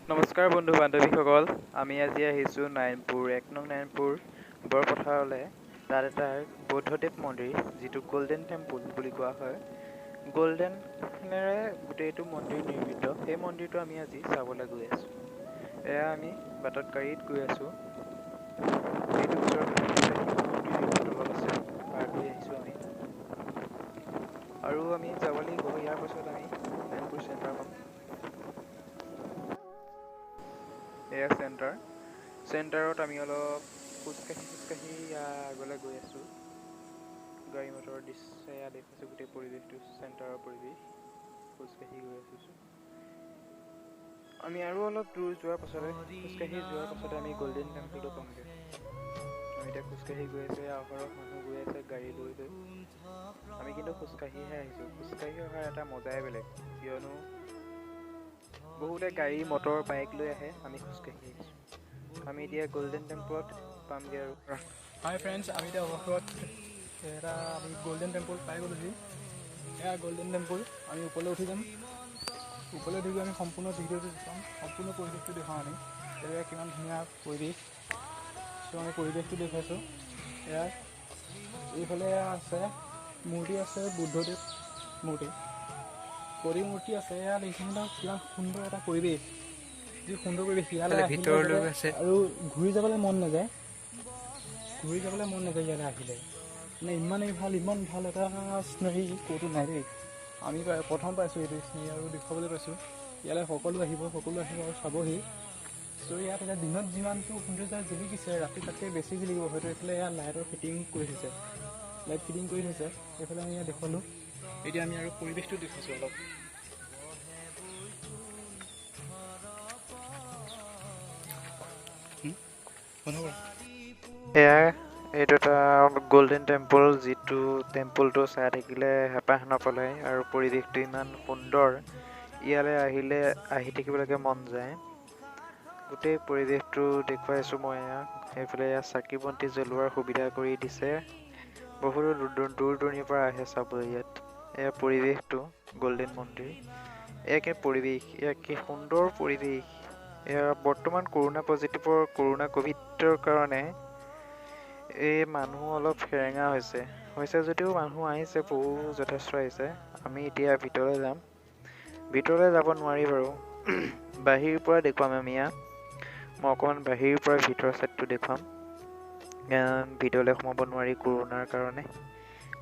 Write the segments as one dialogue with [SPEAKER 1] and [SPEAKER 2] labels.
[SPEAKER 1] নমস্কাৰ বন্ধু বান্ধৱীসকল, আমি আজি আহিছোঁ নাৰায়ণপুৰ, এক নং নাৰায়ণপুৰ বৰপথাৰলৈ। তাত এটা বৌদ্ধদেৱ মন্দিৰ, যিটো গল্ডেন টেম্পল বুলি কোৱা হয়, গল্ডেনেৰে গোটেইটো মন্দিৰ নিৰ্মিত। সেই মন্দিৰটো আমি আজি চাবলৈ গৈ আছোঁ। এয়া আমি বাটত গাড়ীত গৈ আছোঁ। এইটো ওচৰত মন্দিৰ তলত আছে, পাৰ কৰি আহিছোঁ আমি। আৰু আমি যাব লাগিব। ইয়াৰ পাছত আমি নাৰায়ণপুৰ চেণ্টাৰ পাম। এয়া চেণ্টাৰ। চেণ্টাৰত আমি অলপ খোজকাঢ়ি খোজকাঢ়ি আগলৈ গৈ আছোঁ। গাড়ী মটৰৰ দৃশ্য এয়া দেখুৱাইছোঁ, গোটেই পৰিৱেশটো, চেণ্টাৰৰ পৰিৱেশ। খোজকাঢ়ি গৈ আছোঁ আমি। আৰু অলপ দূৰ যোৱাৰ পাছতে, খোজকাঢ়ি যোৱাৰ পাছতে আমি গল্ডেন টেম্পলটো পামগৈ। আমি এতিয়া খোজকাঢ়ি গৈ আছোঁ। এয়া অহৰহ মানুহ গৈ আছে গাড়ী লৈ লৈ। আমি কিন্তু খোজকাঢ়িহে আহিছোঁ। খোজকাঢ়ি অহাৰ এটা মজাই বেলেগ, কিয়নো বহুতে গাড়ী মটৰ বাইক লৈ আহে, আমি খোজকাঢ়ি আহিছোঁ। আমি এতিয়া গল্ডেন টেম্পলত পামগৈ। আৰু
[SPEAKER 2] হাই ফ্ৰেণ্ডছ, আমি এতিয়া অৱশেষত এটা আমি গল্ডেন টেম্পল পাই গ'লোহি। এয়া গল্ডেন টেম্পল। আমি ওপৰলৈ উঠি যাম। ওপৰলৈ উঠি গৈ আমি সম্পূৰ্ণ ভিডিঅ'টো দেখুৱাম, সম্পূৰ্ণ পৰিৱেশটো দেখুৱাম আমি। এয়া কিমান ধুনীয়া পৰিৱেশ। চ' আমি পৰিৱেশটো দেখুৱাইছোঁ। এয়া এইফালে আছে মূৰ্তি, আছে বুদ্ধদেৱ মূৰ্তি, প্ৰতিমূৰ্তি আছে। এয়া দেখিছে কিমান সুন্দৰ এটা পৰিৱেশ, যি সুন্দৰ পৰিৱেশ। ইয়ালৈ
[SPEAKER 3] ভিতৰলৈ আছে
[SPEAKER 2] আৰু ঘূৰি যাবলৈ মন নাযায়, ঘূৰি যাবলৈ মন নাযায় ইয়ালৈ আহিলে। মানে ইমানেই ভাল, ইমান ভাল এটা চিনাৰী ক'তো নাই দেই। আমি প্ৰথম পাইছোঁ এইটো চিনাৰী আৰু দেখুৱাবলৈ পাইছোঁ। ইয়ালৈ সকলো আহিব, সকলো আহিব আৰু চাবহি। চ' ইয়াত এতিয়া দিনত যিমানটো সৌন্দৰ্য জিলিকিছে, ৰাতি তাতকৈ বেছি জিলিকিব হয়তো। এইফালে ইয়াত লাইটৰ ফিটিং কৰি থৈছে, লাইট ফিটিং কৰি থৈছে। এইফালে আমি ইয়াত দেখুৱালোঁ। এতিয়া আমি আৰু পৰিৱেশটো দেখুৱাইছোঁ অলপ।
[SPEAKER 1] এয়া এইটো এটা গল্ডেন টেম্পল, যিটো টেম্পলটো চাই থাকিলে হেঁপাহ নপলায়। আৰু পৰিৱেশটো ইমান সুন্দৰ, ইয়ালৈ আহিলে আহি থাকিবলৈকে মন যায়। গোটেই পৰিৱেশটো দেখুৱাইছোঁ মই। এয়া সেইফালে এয়া চাকি বন্তি জ্বলোৱাৰ সুবিধা কৰি দিছে। বহুতো দূৰ দূৰণিৰ পৰা আহে চাবলৈ ইয়াত। এয়া পৰিৱেশটো গল্ডেন মন্দিৰ। এয়া কি পৰিৱেশ, এয়া কি সুন্দৰ পৰিৱেশ। এয়া বৰ্তমান কৰোণা পজিটিভৰ, কৰোণা ক'ভিডৰ কাৰণে এই মানুহ অলপ সেৰেঙা হৈছে যদিও মানুহ আহিছে, বহু যথেষ্ট আহিছে। আমি এতিয়া ভিতৰলৈ যাম। ভিতৰলৈ যাব নোৱাৰি বাৰু, বাহিৰ পৰা দেখুৱাম আমি। ইয়াত মই অকণমান বাহিৰ পৰা ভিতৰৰ ছাইডটো দেখুৱাম। ভিতৰলৈ সোমাব নোৱাৰি, কৰোণাৰ কাৰণে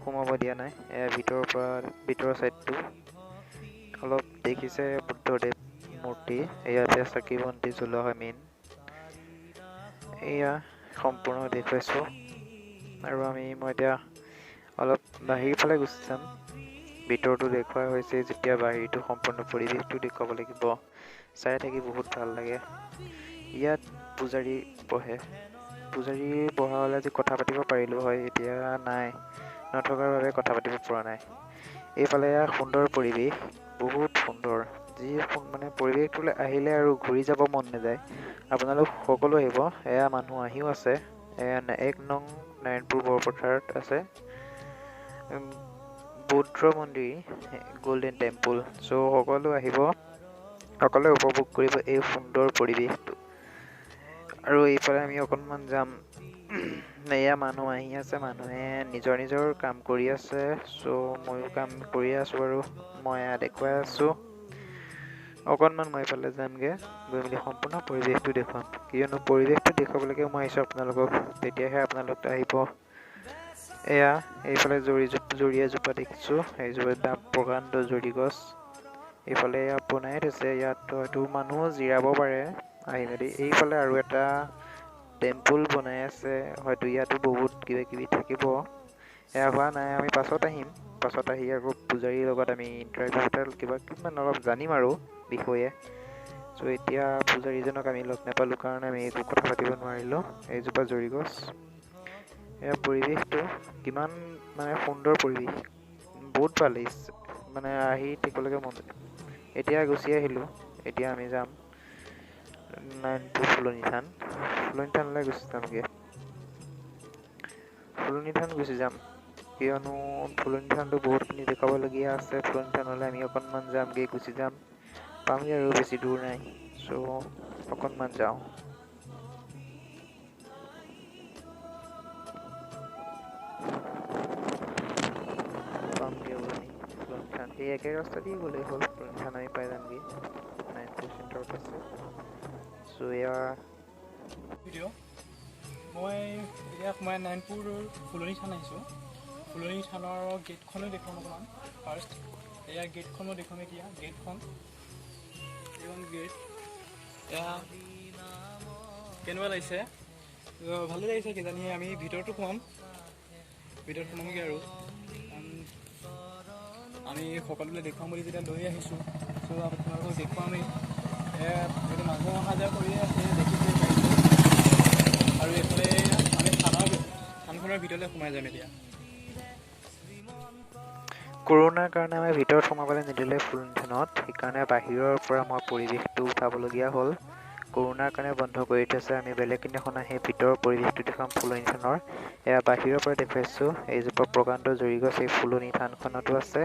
[SPEAKER 1] সোমাব দিয়া নাই। এয়া ভিতৰৰ পৰা ভিতৰৰ ছাইডটো অলপ দেখিছে, বুদ্ধদেৱ মূৰ্তি। ইয়াতে চাকি বন্তি জ্বলোৱা হয় মেইন। এয়া সম্পূৰ্ণ দেখুৱাইছোঁ। আৰু আমি মই এতিয়া অলপ বাহিৰ ফালে গুচি যাম। ভিতৰটো দেখুওৱা হৈছে যেতিয়া বাহিৰটো সম্পূৰ্ণ পৰিৱেশটো দেখুৱাব লাগিব। চাই থাকি বহুত ভাল লাগে। ইয়াত পূজাৰী বহে। পূজাৰী বহা হ'লে আজি কথা পাতিব পাৰিলোঁ হয়, এতিয়া নাই, নথকাৰ বাবে কথা পাতিব পৰা নাই। এইফালে সুন্দৰ পৰিৱেশ, বহুত সুন্দৰ। যি মানে পৰিৱেশটোলৈ আহিলে আৰু ঘূৰি যাব মন নাযায়। আপোনালোক সকলো আহিব। এয়া মানুহ আহিও আছে। এয়া এক নং নাৰায়ণপুৰ বৰপথাৰত আছে বৌদ্ধ মন্দিৰ, গল্ডেন টেম্পল। চ' সকলো আহিব, সকলোৱে উপভোগ কৰিব এই সুন্দৰ পৰিৱেশটো। আৰু এইফালে আমি অকণমান যাম। এয়া মানুহ আহি আছে, মানুহে নিজৰ নিজৰ কাম কৰি আছে। চ' ময়ো কাম কৰি আছোঁ বাৰু, মই এয়া দেখুৱাই আছোঁ। অকণমান মই এইফালে যামগৈ, গৈ মেলি সম্পূৰ্ণ পৰিৱেশটো দেখুৱাম। কিয়নো পৰিৱেশটো দেখুৱাবলৈকে মই আহিছোঁ আপোনালোকক, তেতিয়াহে আপোনালোক আহিব। এয়া এইফালে জৰি জৰি এজোপা দেখিছোঁ, এইজোপা প্ৰকাণ্ড জৰি গছ। এইফালে এয়া বনাই থৈছে, ইয়াত হয়তো মানুহ জিৰাব পাৰে আহি মেলি। এইফালে আৰু এটা টেম্পল বনাই আছে, হয়তো ইয়াতো বহুত কিবা কিবি থাকিব। এয়া হোৱা নাই, আমি পাছত আহিম। পাছত আহি আকৌ পূজাৰীৰ লগত আমি ইণ্টাৰভিউ এটা কিবা কিমান অলপ জানিম আৰু বিষয়ে। চ' এতিয়া পূজাৰীজনক আমি লগ নাপালোঁ কাৰণে আমি একো কথা পাতিব নোৱাৰিলোঁ। এইজোপা জৰি গছ। এয়া পৰিৱেশটো কিমান মানে সুন্দৰ পৰিৱেশ, বহুত ভাল লাগিছে, মানে আহি থাকিবলৈকে মন যায়। এতিয়া গুচি আহিলোঁ। এতিয়া আমি যাম নাৰায়ণপুৰ ফুলনি থান। ফুলনি থানলৈ গুচি যামগৈ, ফুলনি থান গুচি যাম, কিয়নো ফুলনি থানটো বহুতখিনি দেখুৱাবলগীয়া আছে। ফুলনি থানলৈ আমি অকণমান যামগৈ, গুচি যাম, পামগৈ আৰু বেছি দূৰ নাই। চ' অকণমান যাওঁ। পামগৈ আমি ফুলনি থান, সেই একে ৰাস্তা দিয়ে গ'লেই হ'ল, ফুলনি থান আমি পাই যামগৈ। নাৰায়ণপুৰ চেণ্টাৰত আছে। চ' এয়া
[SPEAKER 2] ভিডিঅ'। মই এতিয়া সোমাই নাৰায়ণপুৰ ফুলনি থান আহিছোঁ। ফুলনি থানৰ গেটখনো দেখুৱাম অকণমান ফাৰ্ষ্ট। এয়া গেটখনো দেখুৱাম এতিয়া, গেটখন, এইখন গেট। এয়া কেনেকুৱা লাগিছে? ভালেই লাগিছে কিজানি। আমি ভিতৰতো সোমাম, ভিতৰত সোমামগৈ আৰু আমি সকলোলৈ দেখুৱাম বুলি যেতিয়া লৈ আহিছোঁ, চ' আপোনালোকক দেখুৱামেই। এইটো মানুহ অহা যোৱা কৰিয়ে আছে, দেখিছে। আৰু এইফালে আমি থানখনৰ ভিতৰলৈ সোমাই যাম এতিয়া।
[SPEAKER 1] কৰোণাৰ কাৰণে আমি ভিতৰত সোমাবলৈ নিদিলে ফুলনি থানত, সেইকাৰণে বাহিৰৰ পৰা মই পৰিৱেশটো উঠাবলগীয়া হ'ল। কৰোণাৰ কাৰণে বন্ধ কৰি থৈছে। আমি বেলেগ দিনাখন আহি ভিতৰৰ পৰিৱেশটো দেখুৱাম ফুলনি থানৰ। এয়া বাহিৰৰ পৰা দেখুৱাইছোঁ। এইজোপা প্ৰকাণ্ড জৰি গছ এই ফুলনি থানখনতো আছে।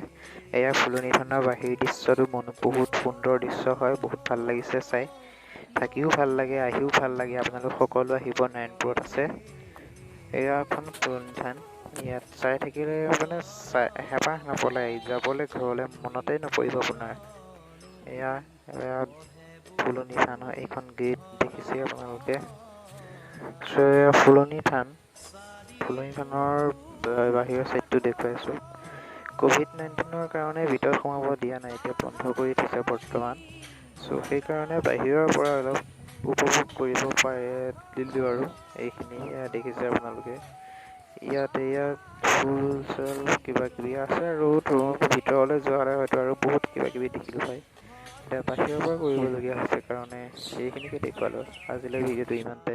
[SPEAKER 1] এয়া ফুলনি থানৰ বাহিৰ দৃশ্যটো মন বহুত সুন্দৰ দৃশ্য হয়, বহুত ভাল লাগিছে চাই, থাকিও ভাল লাগে, আহিও ভাল লাগে। আপোনালোক সকলো আহিব, নাৰায়ণপুৰত আছে এয়া এখন ফুলনি থান। ইয়াত চাই থাকিলে মানে চাই হেঁপাহ নপলায়, যাবলৈ ঘৰলৈ মনতেই নপৰিব আপোনাৰ। এয়া এয়া ফুলনি থান হয়, এইখন গেট দেখিছে আপোনালোকে। চ' ফুলনি থান, ফুলনি থানৰ বাহিৰৰ চাইডটো দেখুৱাইছোঁ। ক'ভিড-19ৰ কাৰণে ভিতৰত সোমাব দিয়া নাই, এতিয়া বন্ধ কৰি থৈছে বৰ্তমান। চ' সেইকাৰণে বাহিৰৰ পৰা অলপ উপভোগ কৰিব পাৰে দিলোঁ আৰু এইখিনি দেখিছে আপোনালোকে। ইয়াত এয়া ফুল চুল কিবা কিবি আছে আৰু ভিতৰলৈ যোৱা হ'লে হয়তো আৰু বহুত কিবা কিবি দেখিলোঁ হয়। এতিয়া বাহিৰৰ পৰা কৰিবলগীয়া হৈছে কাৰণে সেইখিনিকে দেখুৱালোঁ। আজিলৈ ভিডিঅ'টো ইমানতে।